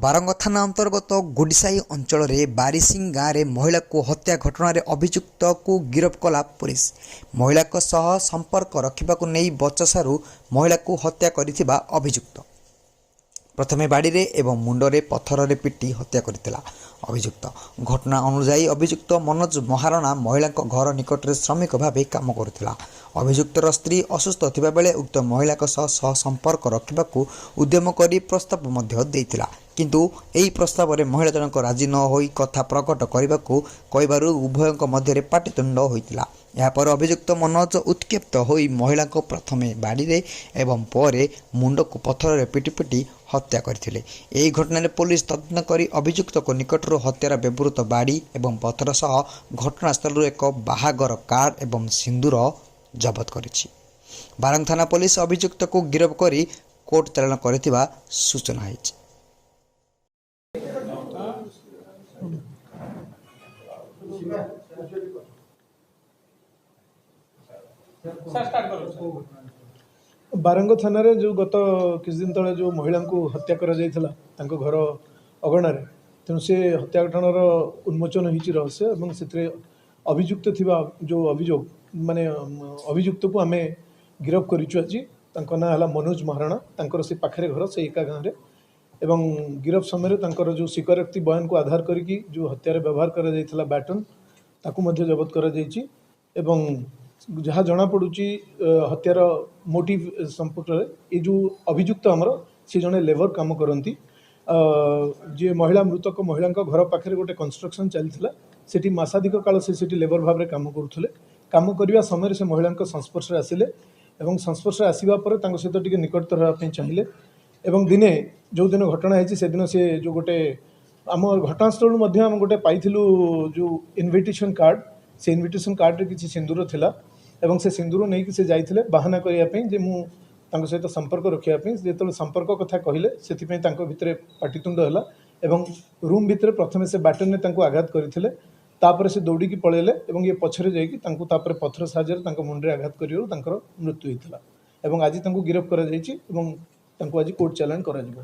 ବାରଙ୍ଗ ଥାନା ଅନ୍ତର୍ଗତ ଗୁଡ଼ିସାହି ଅଞ୍ଚଳରେ ବାରିସିଂ ଗାଁରେ ମହିଳାକୁ ହତ୍ୟା ଘଟଣାରେ ଅଭିଯୁକ୍ତକୁ ଗିରଫ କଲା ପୋଲିସ। ମହିଳାଙ୍କ ସହ ସମ୍ପର୍କ ରଖିବାକୁ ନେଇ ବଚସାରୁ ମହିଳାକୁ ହତ୍ୟା କରିଥିବା ଅଭିଯୁକ୍ତ ପ୍ରଥମେ ବାଡ଼ିରେ ଏବଂ ମୁଣ୍ଡରେ ପଥରରେ ପିଟି ହତ୍ୟା କରିଥିଲା ଅଭିଯୁକ୍ତ। ଘଟଣା ଅନୁଯାୟୀ, ଅଭିଯୁକ୍ତ ମନୋଜ ମହାରଣା ମହିଳାଙ୍କ ଘର ନିକଟରେ ଶ୍ରମିକ ଭାବେ କାମ କରୁଥିଲା। ଅଭିଯୁକ୍ତର ସ୍ତ୍ରୀ ଅସୁସ୍ଥ ଥିବାବେଳେ ଉକ୍ତ ମହିଳାଙ୍କ ସହ ସମ୍ପର୍କ ରଖିବାକୁ ଉଦ୍ୟମ କରି ପ୍ରସ୍ତାବ ମଧ୍ୟ ଦେଇଥିଲା। କିନ୍ତୁ ଏହି ପ୍ରସ୍ତାବରେ ମହିଳା ଜଣକ ରାଜି ନ ହୋଇ କଥା ପ୍ରକଟ କରିବାକୁ କହିବାରୁ ଉଭୟଙ୍କ ମଧ୍ୟରେ ପାଟିତୁଣ୍ଡ ହୋଇଥିଲା। ଏହାପରେ ଅଭିଯୁକ୍ତ ମନୋଜ ଉତ୍କ୍ଷିପ୍ତ ହୋଇ ମହିଳାଙ୍କୁ ପ୍ରଥମେ ବାଡ଼ିରେ ଏବଂ ପରେ ମୁଣ୍ଡକୁ ପଥରରେ ପିଟି ପିଟି ହତ୍ୟା କରିଥିଲେ। ଏହି ଘଟଣାରେ ପୋଲିସ ତଦନ୍ତ କରି ଅଭିଯୁକ୍ତକୁ ନିକଟରୁ ହତ୍ୟାର ବ୍ୟବହୃତ ବାଡ଼ି ଏବଂ ପଥର ସହ ଘଟଣାସ୍ଥଳରୁ ଏକ ବାହାଘର କାର୍ଡ ଏବଂ ସିନ୍ଦୁର ଜବତ କରିଛି। ବାରଙ୍ଗ ଥାନା ପୋଲିସ ଅଭିଯୁକ୍ତକୁ ଗିରଫ କରି କୋର୍ଟ ଚାଲାଣ କରିଥିବା ସୂଚନା ହେଇଛି। ବାରଙ୍ଗ ଥାନାରେ ଯେଉଁ ଗତ କିଛି ଦିନ ତଳେ ଯେଉଁ ମହିଳାଙ୍କୁ ହତ୍ୟା କରାଯାଇଥିଲା ତାଙ୍କ ଘର ଅଗଣାରେ, ତେଣୁ ସେ ହତ୍ୟା ଘଟଣାର ଉନ୍ମୋଚନ ହୋଇଛି ରହସ୍ୟ ଏବଂ ସେଥିରେ ଅଭିଯୁକ୍ତ ଥିବା ଯେଉଁ ଅଭିଯୋଗ ମାନେ ଅଭିଯୁକ୍ତକୁ ଆମେ ଗିରଫ କରିଛୁ ଆଜି। ତାଙ୍କ ନାଁ ହେଲା ମନୋଜ ମହାରଣା। ତାଙ୍କର ସେ ପାଖରେ ଘର, ସେ ଏକା ଗାଁରେ। ଏବଂ ଗିରଫ ସମୟରେ ତାଙ୍କର ଯେଉଁ ସ୍ୱୀକାରୋକ୍ତି ବୟାନକୁ ଆଧାର କରିକି ଯେଉଁ ହତ୍ୟାରେ ବ୍ୟବହାର କରାଯାଇଥିଲା ବ୍ୟାଟନ୍, ତାକୁ ମଧ୍ୟ ଜବତ କରାଯାଇଛି। ଏବଂ ଯାହା ଜଣାପଡ଼ୁଛି ହତ୍ୟାର ମୋଟିଭ୍ ସମ୍ପର୍କରେ, ଏ ଯେଉଁ ଅଭିଯୁକ୍ତ ଆମର ସେ ଜଣେ ଲେବର କାମ କରନ୍ତି। ଯିଏ ମହିଳା, ମୃତକ ମହିଳାଙ୍କ ଘର ପାଖରେ ଗୋଟେ କନଷ୍ଟ୍ରକ୍ସନ୍ ଚାଲିଥିଲା, ସେଠି ମାସାଧିକ କାଳ ସେ ସେଠି ଲେବର ଭାବରେ କାମ କରୁଥିଲେ। କାମ କରିବା ସମୟରେ ସେ ମହିଳାଙ୍କ ସଂସ୍ପର୍ଶରେ ଆସିଲେ ଏବଂ ସଂସ୍ପର୍ଶରେ ଆସିବା ପରେ ତାଙ୍କ ସହିତ ଟିକେ ନିକଟତର ହେବା ପାଇଁ ଚାହିଁଲେ। ଏବଂ ଦିନେ ଯେଉଁଦିନ ଘଟଣା ହେଇଛି, ସେଦିନ ସେ ଯେଉଁ ଗୋଟେ ଆମ ଘଟଣାସ୍ଥଳରୁ ମଧ୍ୟ ଆମେ ଗୋଟେ ପାଇଥିଲୁ ଯେଉଁ ଇନଭିଟେସନ୍ କାର୍ଡ଼, ସେ ଇନଭିଟେସନ୍ କାର୍ଡ଼ରେ କିଛି ସିନ୍ଦୁର ଥିଲା ଏବଂ ସେ ସିନ୍ଦୁର ନେଇକି ସେ ଯାଇଥିଲେ ବାହାନା କରିବା ପାଇଁ ଯେ ମୁଁ ତାଙ୍କ ସହିତ ସମ୍ପର୍କ ରଖିବା ପାଇଁ। ଯେତେବେଳେ ସମ୍ପର୍କ କଥା କହିଲେ, ସେଥିପାଇଁ ତାଙ୍କ ଭିତରେ ପାଟିତୁଣ୍ଡ ହେଲା ଏବଂ ରୁମ୍ ଭିତରେ ପ୍ରଥମେ ସେ ବ୍ୟାଟନରେ ତାଙ୍କୁ ଆଘାତ କରିଥିଲେ। ତାପରେ ସେ ଦୌଡ଼ିକି ପଳେଇଲେ ଏବଂ ଇଏ ପଛରେ ଯାଇକି ତାଙ୍କୁ ତାପରେ ପଥର ସାହାଯ୍ୟରେ ତାଙ୍କ ମୁଣ୍ଡରେ ଆଘାତ କରିବାରୁ ତାଙ୍କର ମୃତ୍ୟୁ ହୋଇଥିଲା। ଏବଂ ଆଜି ତାଙ୍କୁ ଗିରଫ କରାଯାଇଛି ଏବଂ ତାଙ୍କୁ ଆଜି କୋର୍ଟ ଚାଲାଣ କରାଯିବ।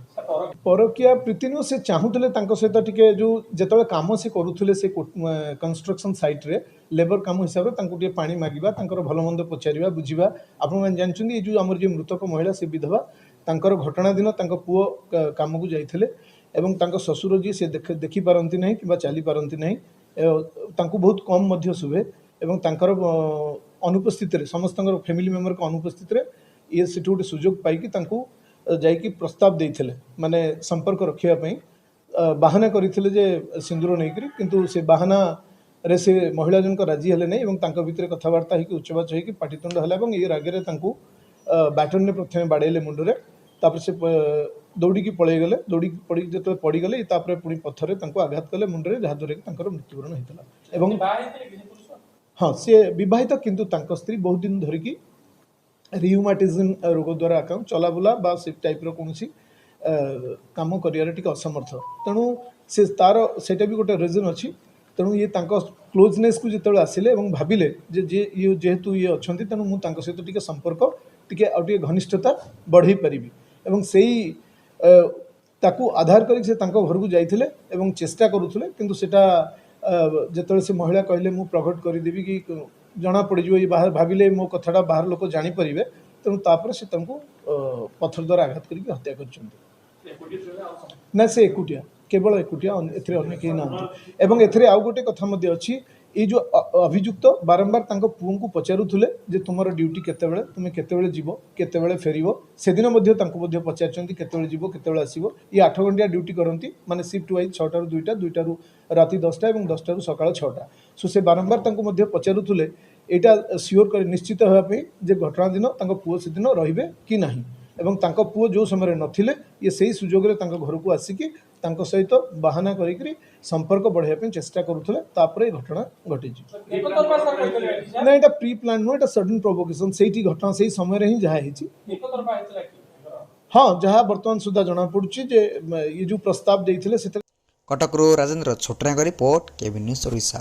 ପରକୀୟା ପ୍ରୀତି ନୁହଁ, ସେ ଚାହୁଁଥିଲେ ତାଙ୍କ ସହିତ ଟିକେ ଯେଉଁ ଯେତେବେଳେ କାମ ସେ କରୁଥିଲେ ସେ କନଷ୍ଟ୍ରକ୍ସନ୍ ସାଇଟ୍ରେ ଲେବର କାମ ହିସାବରେ, ତାଙ୍କୁ ଟିକେ ପାଣି ମାଗିବା, ତାଙ୍କର ଭଲ ମନ୍ଦ ପଚାରିବା, ବୁଝିବା। ଆପଣମାନେ ଜାଣିଛନ୍ତି, ଏଇ ଯେଉଁ ଆମର ଯିଏ ମୃତକ ମହିଳା ସେ ବିଧବା। ତାଙ୍କର ଘଟଣା ଦିନ ତାଙ୍କ ପୁଅ କାମକୁ ଯାଇଥିଲେ ଏବଂ ତାଙ୍କ ଶ୍ୱଶୁର ଯିଏ ସେ ଦେଖିପାରନ୍ତି ନାହିଁ କିମ୍ବା ଚାଲିପାରନ୍ତି ନାହିଁ, ତାଙ୍କୁ ବହୁତ କମ୍ ମଧ୍ୟ ଶୁଭେ। ଏବଂ ତାଙ୍କର ଅନୁପସ୍ଥିତିରେ, ସମସ୍ତଙ୍କର ଫ୍ୟାମିଲି ମେମ୍ବରଙ୍କ ଅନୁପସ୍ଥିତିରେ ଇଏ ସେଠୁ ଗୋଟେ ସୁଯୋଗ ପାଇକି ତାଙ୍କୁ ଯାଇକି ପ୍ରସ୍ତାବ ଦେଇଥିଲେ, ମାନେ ସମ୍ପର୍କ ରଖିବା ପାଇଁ ବାହାନା କରିଥିଲେ ଯେ ସିନ୍ଦୁର ନେଇକରି। କିନ୍ତୁ ସେ ବାହାନାରେ ସେ ମହିଳା ଜଣକ ରାଜି ହେଲେ ନାହିଁ ଏବଂ ତାଙ୍କ ଭିତରେ କଥାବାର୍ତ୍ତା ହେଇକି, ଉଚ୍ଚବାଚ ହେଇକି ପାଟିତୁଣ୍ଡ ହେଲା ଏବଂ ଇଏ ରାଗରେ ତାଙ୍କୁ ବ୍ୟାଟନରେ ପ୍ରଥମେ ବାଡ଼େଇଲେ ମୁଣ୍ଡରେ। ତାପରେ ସେ ଦୌଡ଼ିକି ପଳେଇଗଲେ। ଦୌଡ଼ିକି ପଡ଼ିକି ଯେତେବେଳେ ପଡ଼ିଗଲେ, ତାପରେ ପୁଣି ପଥରରେ ତାଙ୍କୁ ଆଘାତ କଲେ ମୁଣ୍ଡରେ, ଯାହାଦ୍ୱାରା କି ତାଙ୍କର ମୃତ୍ୟୁବରଣ ହେଇଥିଲା। ଏବଂ ହଁ, ସିଏ ବିବାହିତ, କିନ୍ତୁ ତାଙ୍କ ସ୍ତ୍ରୀ ବହୁତ ଦିନ ଧରିକି ରିଉମାଟିଜିମ୍ ରୋଗ ଦ୍ୱାରା ଆକ୍ରାନ୍ତ, ଚଲାବୁଲା ବା ସେ ଟାଇପ୍ର କୌଣସି କାମ କରିବାରେ ଟିକେ ଅସମର୍ଥ। ତେଣୁ ସେ ତାର ସେଇଟା ବି ଗୋଟେ ରିଜନ୍ ଅଛି। ତେଣୁ ଇଏ ତାଙ୍କ କ୍ଲୋଜନେସ୍କୁ ଯେତେବେଳେ ଆସିଲେ ଏବଂ ଭାବିଲେ ଯେ ଯିଏ ଇଏ ଯେହେତୁ ଇଏ ଅଛନ୍ତି, ତେଣୁ ମୁଁ ତାଙ୍କ ସହିତ ଟିକେ ସମ୍ପର୍କ ଟିକେ ଆଉ ଟିକେ ଘନିଷ୍ଠତା ବଢ଼େଇ ପାରିବି। ଏବଂ ସେଇ ତାକୁ ଆଧାର କରିକି ସେ ତାଙ୍କ ଘରକୁ ଯାଇଥିଲେ ଏବଂ ଚେଷ୍ଟା କରୁଥିଲେ। କିନ୍ତୁ ସେଇଟା ଯେତେବେଳେ ସେ ମହିଳା କହିଲେ ମୁଁ ପ୍ରକଟ କରିଦେବି କି ଜଣା ପଡ଼ିଯିବ, ଇଏ ବାହାର ଭାବିଲେ ମୋ କଥାଟା ବାହାର ଲୋକ ଜାଣିପାରିବେ, ତେଣୁ ତାପରେ ସେ ତାଙ୍କୁ ପଥର ଦ୍ୱାରା ଆଘାତ କରିକି ହତ୍ୟା କରିଛନ୍ତି। ନା, ସେ ଏକୁଟିଆ, କେବଳ ଏକୁଟିଆ, ଏଥିରେ ଅନ୍ୟ କେହି ନାହାନ୍ତି। ଏବଂ ଏଥିରେ ଆଉ ଗୋଟେ କଥା ମଧ୍ୟ ଅଛି। ଏଇ ଯେଉଁ ଅଭିଯୁକ୍ତ ବାରମ୍ବାର ତାଙ୍କ ପୁଅଙ୍କୁ ପଚାରୁଥିଲେ ଯେ ତୁମର ଡ୍ୟୁଟି କେତେବେଳେ, ତୁମେ କେତେବେଳେ ଯିବ, କେତେବେଳେ ଫେରିବ। ସେଦିନ ମଧ୍ୟ ତାଙ୍କୁ ମଧ୍ୟ ପଚାରିଛନ୍ତି କେତେବେଳେ ଯିବ, କେତେବେଳେ ଆସିବ। ଇଏ 8 ଘଣ୍ଟିଆ ଡ୍ୟୁଟି କରନ୍ତି, ମାନେ ସିଫ୍ଟ ୱାଇଜ୍ 6ଟାରୁ 2ଟା, 2ଟାରୁ ରାତି 10ଟା ଏବଂ 10ଟାରୁ ସକାଳ 6ଟା। ସୋ ସେ ବାରମ୍ବାର ତାଙ୍କୁ ମଧ୍ୟ ପଚାରୁଥିଲେ ଏଇଟା ସିଓର କରି ନିଶ୍ଚିତ ହେବା ପାଇଁ ଯେ ଘଟଣା ଦିନ ତାଙ୍କ ପୁଅ ସେଦିନ ରହିବେ କି ନାହିଁ। ଏବଂ ତାଙ୍କ ପୁଅ ଯେଉଁ ସମୟରେ ନଥିଲେ, ଇଏ ସେଇ ସୁଯୋଗରେ ତାଙ୍କ ଘରକୁ ଆସିକି ତାଙ୍କ ସହିତ ବାହାନା କରିକିରି ସମ୍ପର୍କ ବଢ଼ାଇବା ପାଇଁ ଚେଷ୍ଟା କରୁଥିଲେ। ତାପରେ ଏ ଘଟଣା ଘଟିଛି। ନା, ଏଇଟା ପ୍ରି ପ୍ଲାନ୍ ନୁହଁ, ଏଇଟା ସଡନ୍ ପ୍ରୋଭୋକେସନ୍। ସେଇଠି ଘଟଣା ସେଇ ସମୟରେ ହିଁ ଯାହା ହେଇଛି। ହଁ, ଯାହା ବର୍ତ୍ତମାନ ସୁଦ୍ଧା ଜଣାପଡ଼ୁଛି ଯେ ଇଏ ଯେଉଁ ପ୍ରସ୍ତାବ ଦେଇଥିଲେ ସେଥିରେ। କଟକରୁ ରାଜେନ୍ଦ୍ର ଛୋଟରାଙ୍କ ରିପୋର୍ଟ, କେବି ନ୍ୟୁଜ୍ ଓଡ଼ିଶା।